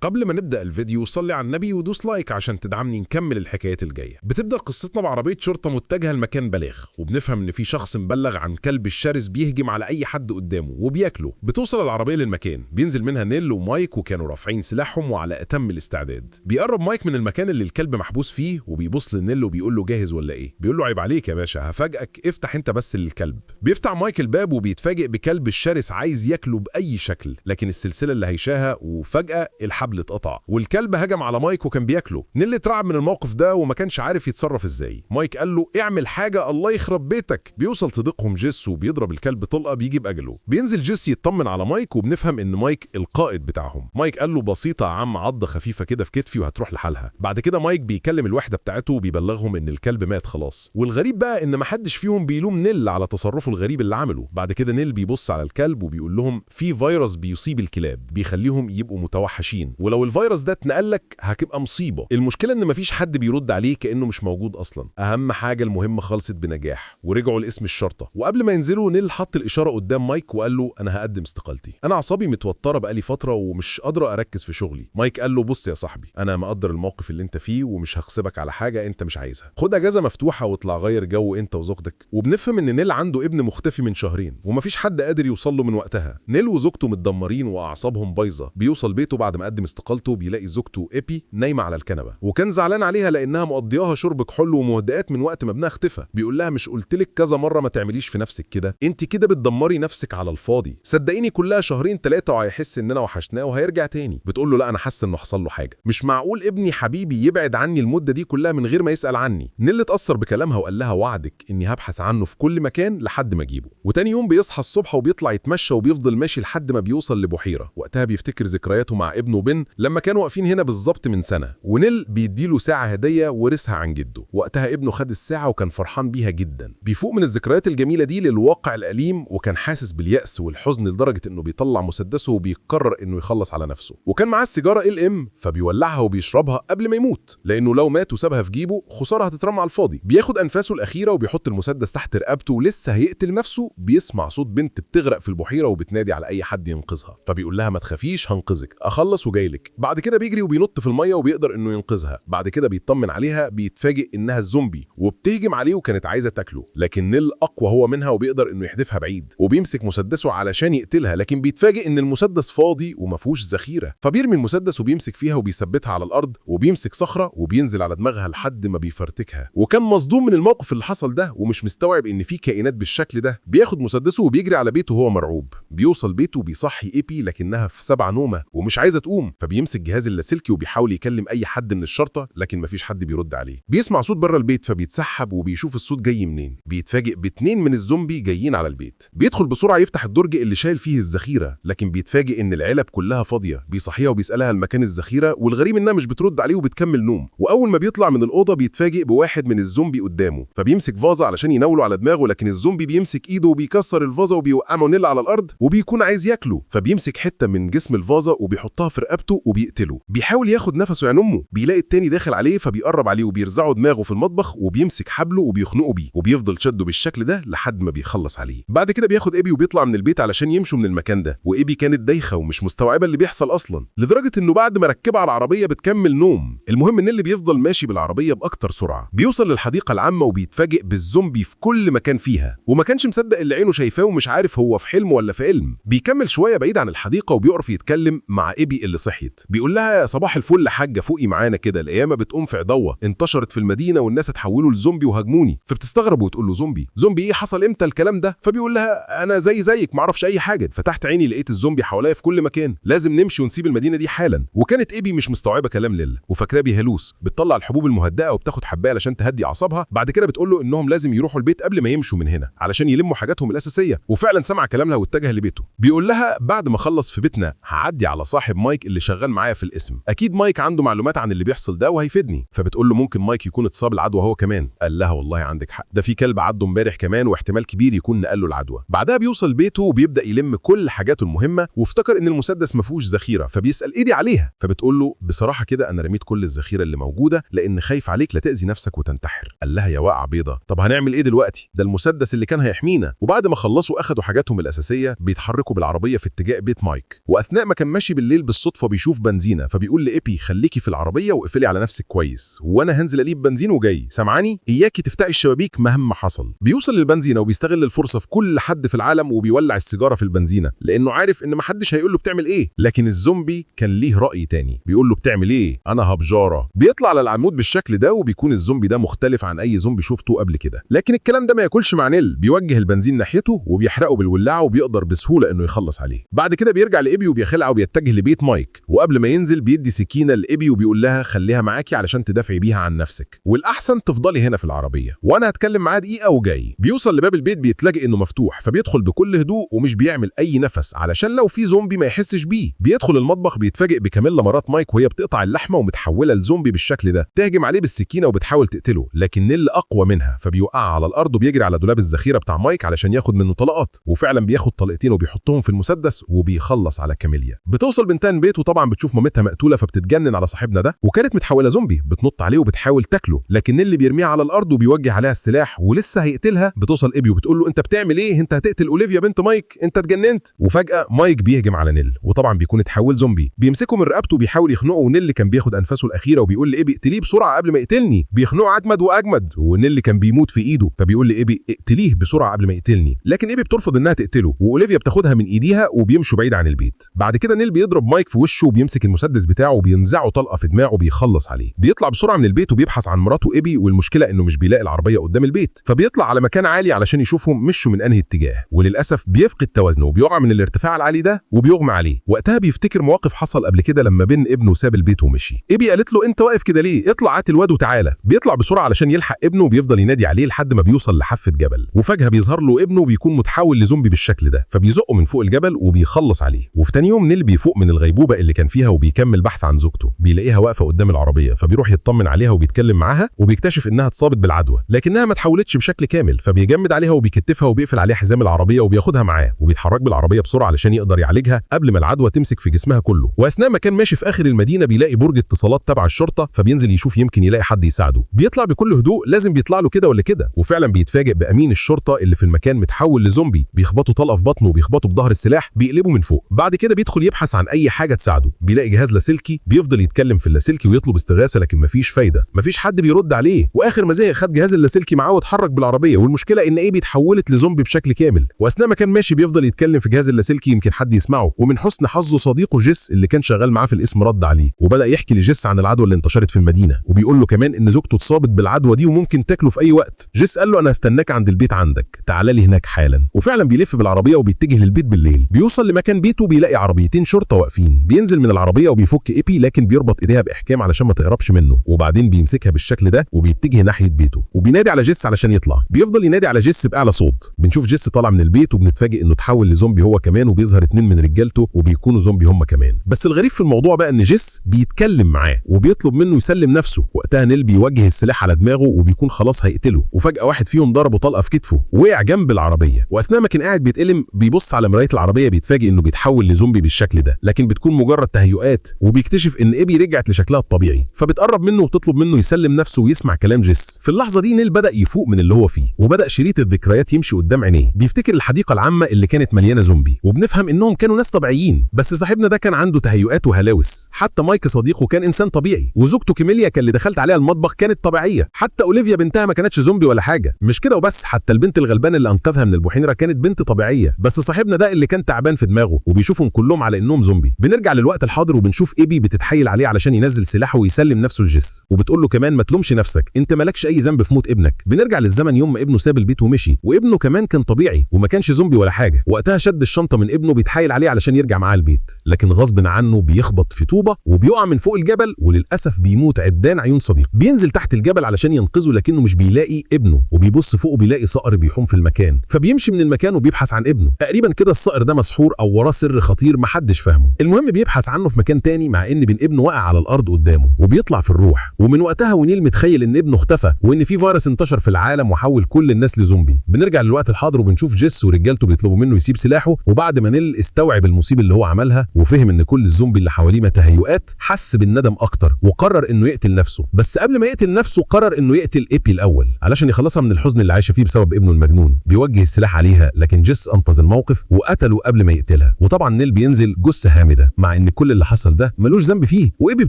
قبل ما نبدأ الفيديو صلي على النبي ودوس like عشان تدعمني نكمل الحكايات الجاية. بتبدأ قصتنا بعربية شرطة متجهة لمكان بلاغ، وبنفهم إن في شخص مبلغ عن كلب الشرس بيهجم على أي حد قدامه وبياكله. بتوصل العربية للمكان، بينزل منها نيل ومايك وكانوا رافعين سلاحهم وعلى أتم الاستعداد. بيقرب مايك من المكان اللي الكلب محبوس فيه وبيبص لنيل وبيقول له جاهز ولا إيه؟ بيقول له عيب عليك يا باشا، هفاجئك، افتح أنت بس للكلب. بيفتح مايك الباب وبيتفاجئ بكلب الشرس عايز ياكله بأي شكل، لكن السلسلة اللي هيشاها وفجأة الحبل اتقطع والكلب هجم على مايك وكان بياكله. نيل اترعب من الموقف ده وما كانش عارف يتصرف ازاي. مايك قال له اعمل حاجة الله يخرب بيتك. بيوصل صديقهم جيس وبيضرب الكلب طلقة بيجيب أجله. بينزل جيس يطمن على مايك وبنفهم ان مايك القائد بتاعهم. مايك قال له بسيطة يا عم، عضة خفيفة كده في كتفي وهتروح لحالها. بعد كده مايك بيكلم الوحدة بتاعته وبيبلغهم ان الكلب مات خلاص. والغريب بقى ان محدش فيهم بيلوم نيل على تصرفه الغريب اللي عمله. بعد كده نيل بيبص على الكلب وبيقول لهم في فيروس بيصيب الكلاب بيخليهم يبقوا متوحشين، ولو الفيروس ده اتنقل لك هتبقى مصيبة. المشكلة ان مفيش حد بيرد عليه كأنه مش موجود اصلا. اهم حاجة المهمة خلصت بنجاح ورجعوا لقسم الشرطة. وقبل ما ينزلوا نيل حط الإشارة قدام مايك وقال له انا هقدم استقالتي، انا اعصابي متوترة بقالي فترة ومش قادرة اركز في شغلي. مايك قال له بص يا صاحبي، انا مقدر الموقف اللي انت فيه ومش هغصبك على حاجة انت مش عايزها، خد اجازة مفتوحة واطلع غير جو انت وزوجتك. وبنفهم ان نيل عنده ابن مختفي من شهرين ومفيش حد قادر يوصل له من وقتها. نيل وزوجته متدمرين واعصابهم بايظة. بيوصل بيته بعد ما قدم استقالته بيلاقي زوجته ايبي نايمة على الكنبة، وكان زعلان عليها لانها مقضياها شرب كحول ومهدئات من وقت ما ابنها اختفى. بيقول لها مش قلتلك كذا مرة ما تعمليش في نفسك كده، انت كده بتدمري نفسك على الفاضي، صدقيني كلها شهرين ثلاثة وهيحس اننا وحشناه وهيرجع تاني. بتقول له لا انا حاسه انه حصل له حاجة، مش معقول ابني حبيبي يبعد عني المدة دي كلها من غير ما يسال عني. نيل اتاثر بكلامها وقال لها وعدك اني هبحث عنه في كل مكان لحد ما اجيبه. وتاني يوم بيصحى الصبح وبيطلع يتمشى وبيفضل ماشي لحد ما بيوصل لبحيره. وقتها بيفتكر ذكرياته مع ابنه بن لما كانوا واقفين هنا بالظبط من سنة، ونيل بيديله ساعة هديه ورثها عن جده. وقتها ابنه خد الساعة وكان فرحان بيها جدا. بيفوق من الذكريات الجميلة دي للواقع الأليم، وكان حاسس باليأس والحزن لدرجة انه بيطلع مسدسه وبيقرر انه يخلص على نفسه. وكان معاه السيجارة ال فبيولعها وبيشربها قبل ما يموت، لانه لو مات وسابها في جيبه خسارة هتترمى على الفاضي. بياخد انفاسه الاخيرة وبيحط المسدس تحت رقبته ولسه هيقتل نفسه. بيسمع صوت بنت بتغرق في البحيرة وبتنادي على اي حد ينقذها، فبيقول لها ما تخافيش هنقذك، اخلص وجايلك. بعد كده بيجري وبينط في المية وبيقدر انه ينقذها. بعد كده بيطمن عليها، بيتفاجئ انها الزومبي وبتهجم عليه وكانت عايزه تاكله، لكن نيل اقوى هو منها وبيقدر انه يحدفها بعيد، وبيمسك مسدسه علشان يقتلها، لكن بيتفاجئ ان المسدس فاضي وما فيهوش ذخيرة، فبيرمي المسدس وبيمسك فيها وبيثبتها على الارض وبيمسك صخرة وبينزل على دماغها لحد ما بيفرتكها. وكان مصدوم من الموقف اللي حصل ده ومش مستوعب ان في كائنات بالشكل ده. بياخد مسدسه وبيجري على بيته وهو مرعوب. بيوصل بيته وبيصحي ايبي لكنها في سبع نومه ومش عايزه تقوم، فبيمسك جهاز اللاسلكي وبيحاول يكلم اي حد من الشرطة لكن مفيش حد بيرد عليه. بيسمع صوت بره البيت فبيتسحب وبيشوف الصوت جاي منين. بيتفاجئ باتنين من الزومبي جايين على البيت. بيدخل بسرعة يفتح الدرج اللي شايل فيه الذخيره، لكن بيتفاجئ ان العلب كلها فاضية. بيصحيها وبيسالها المكان الذخيره، والغريب انها مش بترد عليه وبتكمل نوم. واول ما بيطلع من الاوضة بيتفاجئ بواحد من الزومبي قدامه، فبيمسك فازة علشان يناوله على دماغه، لكن الزومبي بيمسك ايده وبيكسر الفازة وبيوقعه نيل على الارض وبيكون عايز ياكله، فبيمسك حتة من جسم الفازة وبيحطها في رقبته وبيقتله. بيحاول ياخد نفسه عن امه، بيلاقي التاني داخل عليه فبيقرب عليه وبيرزعه دماغه في المطبخ وبيمسك حبلة وبيخنقه بيه وبيفضل شده بالشكل ده لحد ما بيخلص عليه. بعد كده بياخد ايبي وبيطلع من البيت علشان يمشوا من المكان ده. وايبي كانت دايخه ومش مستوعبة اللي بيحصل اصلا، لدرجة انه بعد ما ركبها على العربية بتكمل نوم. المهم ان اللي بيفضل ماشي بالعربية باكتر سرعة. بيوصل للحديقه العامة وبيتفاجئ بالزومبي في كل مكان فيها، وما كانش مصدق اللي عينه شايفاه ومش عارف هو في حلم ولا في علم. بيكمل شوية بعيد عن الحديقة وبيقف يتكلم مع ايبي اللي صحيت. بيقول لها صباح الفل حاجة، فوقي معانا كده، القيامة بتقوم في عضوه، انتشرت في المدينة والناس اتحولوا لزومبي وهاجموني. فبتستغرب وتقول له زومبي؟ زومبي ايه؟ حصل امتى الكلام ده؟ فبيقول لها انا زي زيك معرفش اي حاجة، فتحت عيني لقيت الزومبي حواليا في كل مكان، لازم نمشي ونسيب المدينة دي حالا. وكانت ايبي مش مستوعبة كلام ليل وفاكراه بيهلوس. بتطلع الحبوب المهدئه وبتاخد حبايه علشان تهدي اعصابها. بعد كده بتقول له انهم لازم يروحوا البيت قبل ما يمشوا من هنا علشان يلموا حاجاتهم الاساسية، وفعلا سمع كلامها واتجه لبيته. بيقول لها بعد ما اخلص في بيتنا هعدي على صاحب مايك اللي شغال معايا في القسم، اكيد مايك عنده معلومات عن اللي بيحصل ده وهيفيدني. فبتقول له ممكن مايك يكون اتصاب العدوى هو كمان. قال لها والله عندك حق، ده في كلب عضه امبارح كمان واحتمال كبير يكون نقل له العدوى. بعدها بيوصل بيته وبيبدا يلم كل حاجاته المهمة، وافتكر ان المسدس ما فيهوش ذخيرة فبيسال ايدي عليها. فبتقول له بصراحة كده انا رميت كل الذخيره اللي موجودة لان خايف عليك لا تاذي نفسك وتنتحر. قال لها يا واقعه بيضة، طب هنعمل ايه دلوقتي؟ ده المسدس اللي كان هيحمينا. وبعد ما خلصوا اخدوا حاجاتهم الاساسية بيتحركوا بالعربية في اتجاه بيت مايك. واثناء ما كان ماشي بالليل بالصدفة فبيشوف بنزينة، فبيقول لإيبي خليكي في العربية واقفلي على نفسك كويس، وانا هنزل اجيب بنزين وجاي، سامعاني؟ اياكي تفتحي الشبابيك مهما حصل. بيوصل للبنزينه وبيستغل الفرصة في كل حد في العالم وبيولع السيجارة في البنزينه، لانه عارف ان محدش هيقول له بتعمل ايه. لكن الزومبي كان ليه راي تاني، بيقول له بتعمل ايه؟ انا هبجاره. بيطلع على العمود بالشكل ده، وبيكون الزومبي ده مختلف عن اي زومبي شفته قبل كده. لكن الكلام ده ما ياكلش مع نيل، بيوجه البنزين ناحيته وبيحرقه بالولاعه وبيقدر بسهولة انه يخلص عليه. بعد كده بيرجع لإيبي وبيخلع وبيتجه لبيت مايك، وقبل ما ينزل بيدي سكينة لإيبي وبيقول لها خليها معاكي علشان تدافعي بيها عن نفسك، والاحسن تفضلي هنا في العربية وانا هتكلم معاه دقيقة وجاي. بيوصل لباب البيت بيتلاقي انه مفتوح، فبيدخل بكل هدوء ومش بيعمل اي نفس علشان لو في زومبي ما يحسش بيه. بيدخل المطبخ بيتفاجئ بكاميلا مرات مايك وهي بتقطع اللحمة ومتحوله لزومبي بالشكل ده، تهجم عليه بالسكينة وبتحاول تقتله، لكن نيل اقوى منها فبيوقعها على الارض وبيجري على دولاب الذخيره بتاع مايك علشان ياخد منه طلقات، وفعلا بياخد طلقتين وبيحطهم في المسدس وبيخلص على كاميليا. بتوصل بنتها البيت وطبعا بتشوف مامتها مقتوله فبتتجنن على صاحبنا ده، وكانت متحوله زومبي، بتنط عليه وبتحاول تاكله، لكن نيل بيرميها على الارض وبيوجه عليها السلاح ولسه هيقتلها. بتوصل إيبي وبتقول له انت بتعمل ايه؟ انت هتقتل اوليفيا بنت مايك؟ انت اتجننت؟ وفجاة مايك بيهجم على نيل، وطبعا بيكون اتحول زومبي، بيمسكه من رقبته وبيحاول يخنقه، ونيل كان بياخد انفاسه الاخيرة وبيقول لايبي اقتليه بسرعة قبل ما يقتلني. بيخنقه اجمد واجمد، ونيل كان بيموت في ايده، فبيقول لايبي اقتليه بسرعة قبل ما يقتلني، لكن ايبي بترفض انها تقتله، واوليفيا بتاخدها من ايديها وبيمشوا بعيد عن البيت. بعد كده نيل بيضرب مايك في وشه وبيمسك المسدس بتاعه وبينزعه طلقه في دماغه وبيخلص عليه. بيطلع بسرعة من البيت وبيبحث عن مراته ايبي، والمشكلة انه مش بيلاقي العربية قدام البيت، فبيطلع على مكان عالي علشان يشوفهم مشوا من انهي اتجاه، وللاسف بيفقد توازنه وبيقع من الارتفاع العالي ده وبيغمى عليه. وقتها بيفتكر مواقف حصل قبل كده لما بن ابنه ساب البيت ومشي. ايبي قالت له انت واقف كده ليه؟ اطلع هات الواد وتعالى. بيطلع بسرعة علشان يلحق ابنه وبيفضل ينادي عليه لحد ما بيوصل لحافه جبل، وفجاة بيظهر له ابنه وبيكون متحول لزومبي بالشكل ده، فبيزقه من فوق الجبل وبيخلص عليه. وفي تاني يوم نيل بيفوق من الغيبوبه اللي كان فيها وبيكمل بحث عن زوجته، بيلاقيها واقفة قدام العربية، فبيروح يطمن عليها وبيتكلم معاها، وبيكتشف انها اتصابت بالعدوى لكنها ما تحولتش بشكل كامل، فبيجمد عليها وبيكتفها وبيقفل عليها حزام العربية وبياخدها معاه وبيتحرك بالعربية بسرعة علشان يقدر يعالجها قبل ما العدوى تمسك في جسمها كله. واثناء ما كان ماشي في اخر المدينة بيلاقي برج اتصالات تبع الشرطة، فبينزل يشوف يمكن يلاقي حد يساعده. بيطلع بكل هدوء، لازم بيطلع له كده ولا كده، وفعلا بيتفاجئ بامين الشرطة اللي في المكان متحول لزومبي، بيخبطه طلقه في بطنه وبيخبطه بظهر السلاح بيقلبه من فوق. بعد كده بيدخل يبحث عن اي حاجة تساعده، بيلاقي جهاز لاسلكي، بيفضل يتكلم في اللاسلكي ويطلب استغاثة، لكن مفيش فايده، مفيش حد بيرد عليه. واخر ما زهق خد جهاز اللاسلكي معاه واتحرك بالعربية، والمشكلة ان ايبي اتحولت لزومبي بشكل كامل. واثناء ما كان ماشي بيفضل يتكلم في جهاز اللاسلكي يمكن حد يسمعه، ومن حسن حظه صديقه جيس اللي كان شغال معاه في القسم رد عليه، وبدا يحكي لجيس عن العدوى اللي انتشرت في المدينة، وبيقول له كمان ان زوجته اتصابت بالعدوى دي وممكن تاكله في اي وقت. جيس قال له انا هستناك عند البيت عندك، تعال لي هناك حالا. وفعلا بيلف بالعربية وبيتجه للبيت بالليل. بيوصل لمكان بيته بيلاقي عربيتين شرطه واقفين، بينزل من العربية وبيفك ايبي، لكن بيربط ايديها باحكام علشان ما تهربش منه، وبعدين بيمسكها بالشكل ده وبيتجه ناحية بيته، وبينادي على جيس علشان يطلع. بيفضل ينادي على جيس باعلى صوت. بنشوف جيس طالع من البيت وبنتفاجئ انه اتحول لزومبي هو كمان، وبيظهر اتنين من رجالته وبيكونوا زومبي هم كمان. بس الغريب في الموضوع بقى ان جيس بيتكلم معاه وبيطلب منه يسلم نفسه. وقتها نيل بيوجه السلاح على دماغه وبيكون خلاص هيقتله، وفجأة واحد فيهم ضربه طلقة في كتفه وقع جنب العربية. واثناء ما كان قاعد بيتألم بيبص على مراية العربية بيتفاجئ انه بيتحول لزومبي بالشكل ده، لكن بتكون مجرد تهيؤات، وبيكتشف ان ايبي رجعت لشكلها الطبيعي، فبتقرب منه وتطلب منه يسلم نفسه ويسمع كلام جيس. في اللحظة دي نيل بدأ يفوق من اللي هو فيه، وبدأ شريط الذكريات يمشي قدام عينيه. بيفتكر الحديقة العامة اللي كانت مليانة زومبي، وبنفهم انهم كانوا ناس طبيعيين، بس صاحبنا ده كان عنده تهيؤات وهلاوس. حتى مايك صديقه كان انسان طبيعي، وزوجته كيميليا كان اللي دخلت عليها المطبخ كانت طبيعية، حتى اوليفيا بنتها ما كانتش زومبي ولا حاجة. مش كده وبس، حتى البنت الغلبانه اللي انقذها من البحيرة كانت بنت طبيعية، بس صاحبنا ده اللي كان تعبان في دماغه وبيشوفهم كلهم على انهم زومبي. بنرجع للوقت الحاضر وبنشوف ايبي بتتحايل عليه علشان ينزل سلاحه ويسلم نفسه لجيس، وبتقول له كمان ما تلومش نفسك، انت مالكش اي ذنب في موت ابنك. بنرجع للزمن يوم ما ابنه ساب البيت ومشي، وابنه كمان كان طبيعي وما كانش زومبي ولا حاجة. وقتها شد الشنطة من ابنه بيتحايل عليه علشان يرجع معاه البيت، لكن غصب عنه بيخبط في طوبة وبيقع من فوق الجبل، وللاسف بيموت عدان عيون صديقه. بينزل تحت الجبل علشان ينقذه، لكنه مش بيلاقي ابنه، وبيبص فوقه بيلاقي صقر بيحوم في المكان، فبيمشي من المكان وبيبحث عن ابنه. تقريبا كده الصقر ده مسحور او وراه سر خطير محدش فاهمه. المهم بيبحث عنه في مكان تاني، مع ان بن ابنه وقع على الارض قدامه وبيطلع في الروح. ومن وقتها ونيل متخيل ان ابنه اختفى وان في فيروس انتشر في العالم وحول كل الناس لزومبي. بنرجع للوقت الحاضر وبنشوف جيس ورجالته بيطلبوا منه يسيب سلاحه، وبعد ما نيل استوعب المصيبة اللي هو عملها وفهم ان كل الزومبي اللي حواليه تهيؤات، حس بالندم اكتر وقرر انه يقتل نفسه. بس قبل ما يقتل نفسه قرر انه يقتل ايبي الاول علشان يخلصها من الحزن اللي عايشه فيه بسبب ابنه المجنون. بيوجه السلاح عليها، لكن جيس انقذ الموقف وقتله قبل ما يقتلها. وطبعا نيل بينزل جثة هامدة، مع ان ان كل اللي حصل ده ملوش ذنب فيه. وإيبي